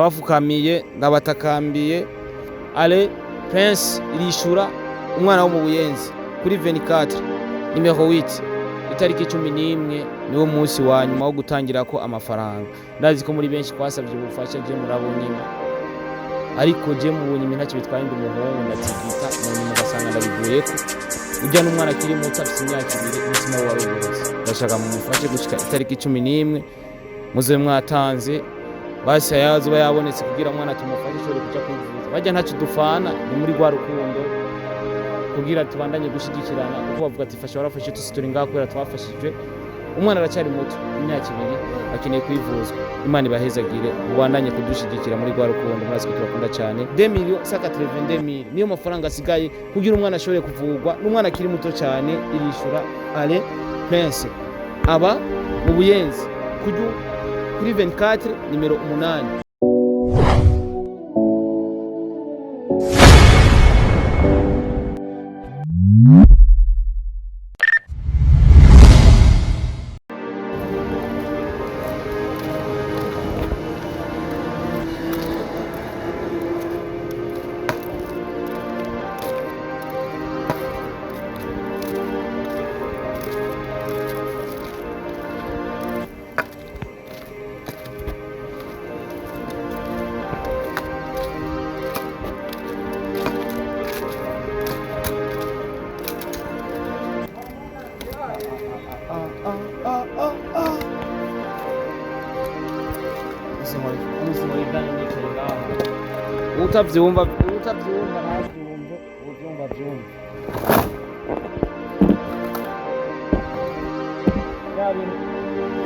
Ndabafukamiye, ndabatakambiye. Ale Prince irishura umwana wo mu Buyenzi kuri 24 nimero 8, itariki 11 niwo munsi wa nyuma wo gutangirako amafaranga. Ndazi ko muri benshi twasabye ubufasha, je murabonyima, ariko je mu bunyimi ntacyo bitwaye, ndi umuhungu, ndatigita mu nyuma ugasanga ndabivuyeko. Ujya n'umwana akiri muto, afite imyaka 2, umutima we warugurutse. Ndashaka mumufashe gushika itariki 11, muze mwatanze basi ayazoba yabonetse kugira umwana tumufashe ashobore kuja kwivuza. Bajya ntacyo dufana, ni muri rwa rukundo kugira tubandanye gushigikirana, kuko bavuga ati fasha warafashe, tusi turi ngaha kubera twafashijwe. Umwana aracyari muto, imyaka 2, akeneye kwivuzwa. Imana ibahezagire, mubandanye kudushigikira muri rwa rukundo, murazi ko tubakunda cyane. 2 millions 182 mille niyo mafaranga asigaye kugira umwana ashobore kuvurwa, n'umwana akiri muto cyane. Irishura Ale Prince aba mu Buyenzi kuri 24 nimero 8. Utavyumva, utavyumva ntavyumve, uvyumva vyumve. Ya bintu,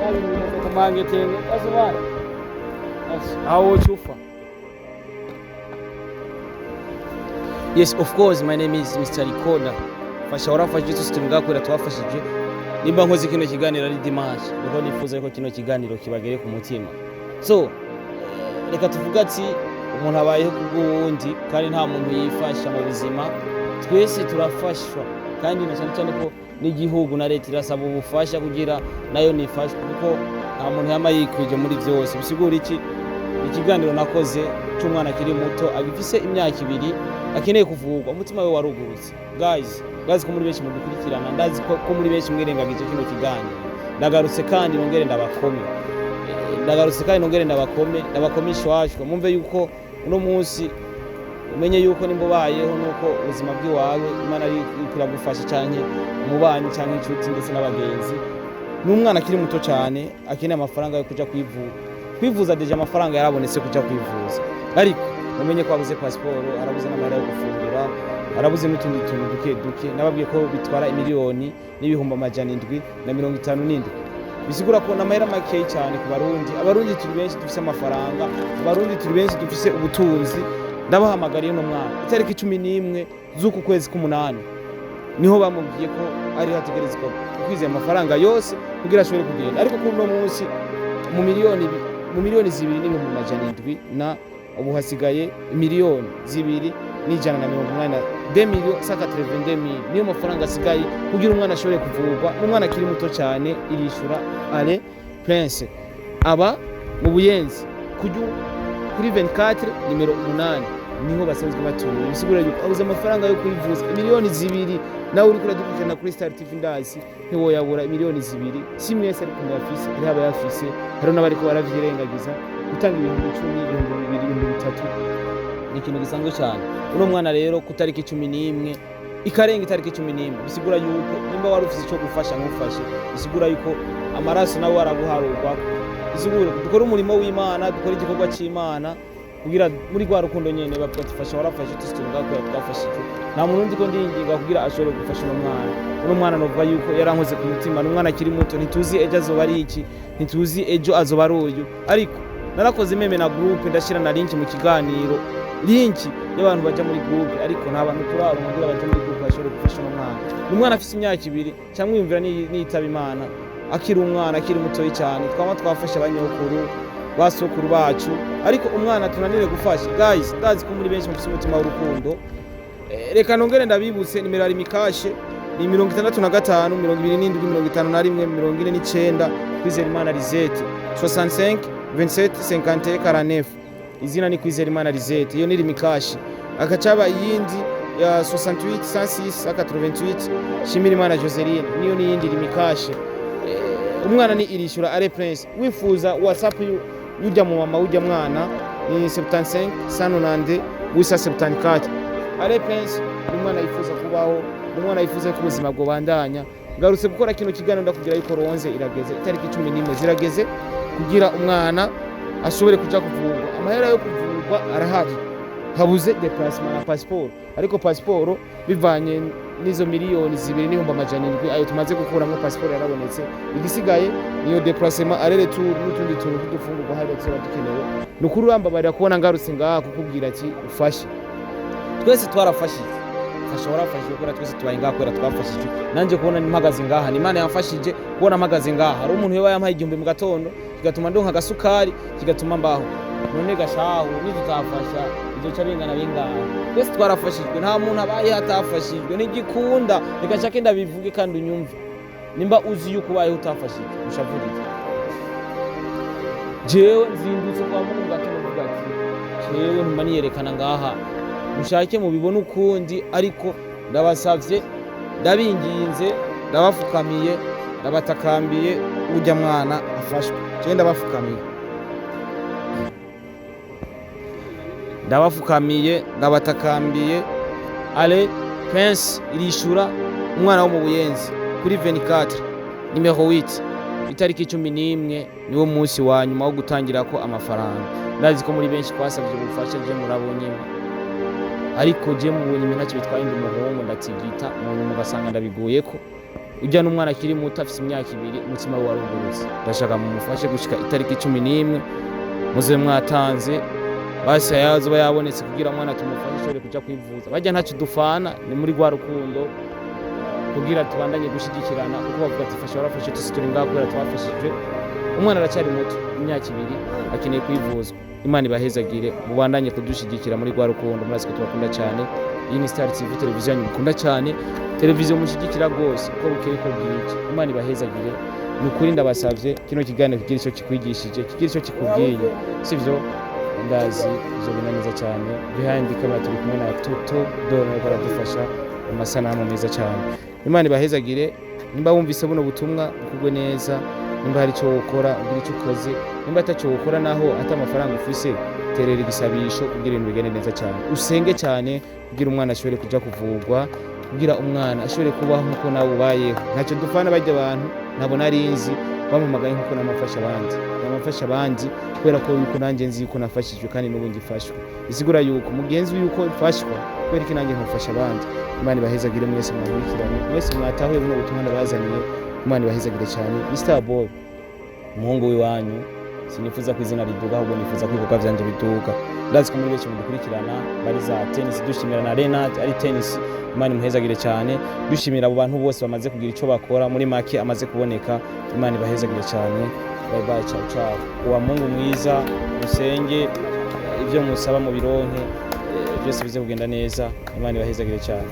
ya bintu bimeze ku mangetenge azubana aho wocufa. Yes, of course, my name is Mr. Recorder. Fasha warafashije, twese turi ngaha kubera twafashije. Nimba nkoze kino kiganiro ari dimanche, niko nifuza ko kino kiganiro kibagere ku mutima. So, reka tuvuge ati umuntu abayeho kubw'uwundi, kandi nta muntu yifasha mu buzima, twese turafashwa, kandi na cyane cyane ko n'igihugu na leta irasaba ubufasha kugira nayo nifashwe, kuko nta muntu yama yikwije muri byose. Bisigura iki? Ikiganiro nakoze cy'umwana akiri muto, agifise imyaka 2, akeneye kuvurwa, umutima we warugurutse. Guys, ndazi ko muri benshi mudukurikirana, ndazi ko muri benshi mwirengagije kino kiganiro. Ndagarutse kandi nongere ndabakome. Ndagarutse kandi nongere ndabakome, ndabakome ishwashwa, mwumve yuko uno munsi umenye yuko nimba ubayeho nuko ubuzima bw'iwawe Imana ari iragufasha, canke umubanyi canke inshuti ndetse n'abagenzi. Ni umwana akiri muto cyane, akeneye amafaranga yo kuja kwivuza. Déjà amafaranga yarabonetse kuja kwivuza, ariko mumenye ko abuze pasiporo, arabuze n'amahera yo gufungura, arabuze n'utundi tuntu duke duke. Nababwiye ko bitwara 1,757,000, bisigura ko n'amahera makeyi cyane ku Barundi. Abarundi turi benshi dufise amafaranga, Abarundi turi benshi dufise ubutunzi. Ndabahamagariye, uno mwana itariki 11 z'uku kwezi k'umunani niho bamubwiye ko ari hategerezwa kwizera amafaranga yose kugira ashobore kugenda, ariko kuri uno munsi mu miliyoni 2,700,000 na ubu hasigaye 2,180,000, 2,182,000 niyo mafaranga asigaye kugira umwana ashobore kuvurwa, n'umwana akiri muto cyane. Irishura Ale Prince aba mu Buyenzi kuri 24 nimero 8, niho basanzwe batuye. Bisigura yuko abuze amafaranga yo kwivuza, 2 miliyoni. Nawe uriko uradukurikirana kuri Star TV, ndazi ntiwoyabura 2 miliyoni. Si mwese ariko muyafise, hariho abayafise, hariho n'abariko baravyirengagiza. Gutanga 10,000, 2,000, 3,000 ni ikintu gisanzwe cyane. Uno mwana rero ku tariki 11, ikarenga itariki 11, bisigura yuko nimba wari ufise ico gufasha ntufashe, bisigura yuko amaraso nawe waraguharurwa. Bisigura dukore umurimo w'Imana, dukore igikorwa c'Imana kugira muri rwa rukundo nyene bavuga ati fasha warafashe, tusi turi ngaha kubera twafashijwe. Nta muntu ndiko ndinginga kugira ashobore gufasha uno mwana. Uno mwana novuga yuko yarankoze ku mutima, ni umwana akiri muto, ntituzi ejo azoba ari iki, ntituzi ejo azoba ari uyu. Ariko narakoze même na groupe, ndashira na link mu kiganiro, link y'abantu baja muri groupe, ariko nta bantu turaronka kugira baje muri groupe bashobore gufasha uno mwana. Ni umwana afise imyaka 2, cyangwa wiyumvira niyitaba Imana akiri umwana, akiri mutoyi cyane. Twama twafasha abanyokuru, basokuru bacu, ariko umwana tunanire gufasha. Guys, ndazi ko muri benshi mufise umutima w'urukundo. Reka nongere ndabibutse nimero ya Lumicash ni 65 27 51 49, Kwizera Imana Lisette, 65 27 51 49. Izina ni Kwizerimana Lisette, iyo ni Lumicash. Akacaba iyindi ya 68 106 188, Shimirimana Joseline, niyo ni yindi Lumicash. Umwana ni Irishura Are Prince. Wifuza WhatsApp yujya mu mama ujya mwana ni 75 190 874. Are Prince ni umwana yifuza kubaho, ni umwana yifuza ko ubuzima bwobandanya. Ngarutse gukora kino kiganiro ndakubwira yuko ronze irageze, itariki 11 zirageze kugira umwana ashobore kuja kuvurwa. Amahera yo kuvurwa arahari, habuze déplacement na passeport, ariko passeport bivanye n'izo 2,700,000 ayo tumaze gukuramo, passeport yarabonetse. Igisigaye niyo déplacement aller-retour n'utundi tuntu tw'udufungurwa hariya tuba dukenewe. Ni ukuri urambabarira kubona ngarutse ngaha kukubwira ati ufashe. Twese twarafashijwe, fasha warafashijwe, kubera twese tubaye ngaha kubera twafashijwe. Nanjye kubona mpagaze ngaha ni Imana yamfashije. Kubona mpagaze ngaha, hari umuntu yoba yampaye 1000 mu gatondo, kigatuma ndonka agasukari, kigatuma mbaho. None gashahu nitutafasha izoca bingana bingahe? Twese twarafashijwe, nta muntu abaye atafashijwe. Ntigikunda, reka nshake ndabivuge kandi unyumve. Nimba uzi yuko ubayeho utafashijwe, ushavurire. Jewe nzindutse kwa Mungu mu gatondo mvuga ati jewe ntuma niyerekana ngaha, mushake mubibone ukundi, ariko ndabasavye, ndabinginze, ndabafukamiye, ndabatakambiye, urya mwana afashwe. Jewe ndabafukamiye, ndabafukamiye, ndabatakambiye. Ale Prince Irishura, umwana wo mu Buyenzi kuri 24 nimero 8, itariki 11 niwo munsi wa nyuma wo gutangira ko amafaranga. Ndazi ko muri benshi twasabye ubufasha, je murabonyema, ariko je mubonye ntacyo bitwaye, ndi umuhungu ndatigita mu nyuma ugasanga ndabiguye ko ujya n'umwana akiri muto afise imyaka 2, umutima we warugurutse. Ndashaka mumufashe gushika itariki 11 muze mwatanze, basi ayazoba yabonetse kugira umwana tumufashe ashobore kuja kwivuza. Bajya ntacyo dufana, ni muri rwa rukundo kugira tubandanye gushigikirana, kuko bavuga ati fasha warafashe, tusi turi ngaha kubera twafashijwe. Umwana aracyari muto, imyaka 2, akeneye kwivuzwa. Imana ibahezagire, mubandanye kudushigikira muri rwa rukundo. Murazi ko tubakunda cyane. Iyi ni Star TV, televiziyo yanyu mukunda cyane, televiziyo mushyigikira rwose uko bukeye ko bwije. Imana ibahezagire. Ni ukuri ndabasavye, kino kiganiro kigira icyo kikwigishije, kigira icyo kikubwiye, sivyo? Ndazi bizogenda neza cyane. Behind camera turi kumwe na Toto Dono, ariko aradufasha mu masanamu meza cyane. Imana ibahezagire. Nimba wumvise buno butumwa bukugwe neza, nimba hari icyo wokora ugira icyo ukoze, nimba atacyo wokora naho ata amafaranga ufise, terera igisabisho kugira ibintu bigende neza cyane. Usenge cyane kugira umwana ashobore kuja kuvurwa, kugira umwana ashobore kubaho nkuko nawe ubayeho. Ntacyo dupfana bajya abantu, ntabwo nari nzi bampamagaye nkuko namafasha abandi, namafasha abandi kubera ko yuko nanjye nzi yuko nafashijwe kandi n'ubu ngifashwe. Bisigura yuko mugenzi yuko mfashwa, kubera ko nanjye nkafasha abandi. Imana ibahezagire mwese mwankurikiranye, mwese mwatahuye buno butumwa ndabazaniye. Imana ibahezagire cyane. Mr Boy, umuhungu w'iwanyu, sinifuza ko izina riduga, ahubwo nifuza ko ibikorwa vyanje biduga. Ndazi ko muri benshi mudukurikirana bari za tennis. Dushimira na Renard ari tennis, Imana imuhezagire cyane. Dushimira abo bantu bose bamaze kugira icyo bakora muri make amaze kuboneka. Imana ibahezagire cyane. Bye bye, ciao ciao. Uwa Mungu mwiza, musenge ibyo musaba mu bironke, byose bize kugenda neza. Imana ibahezagire cyane.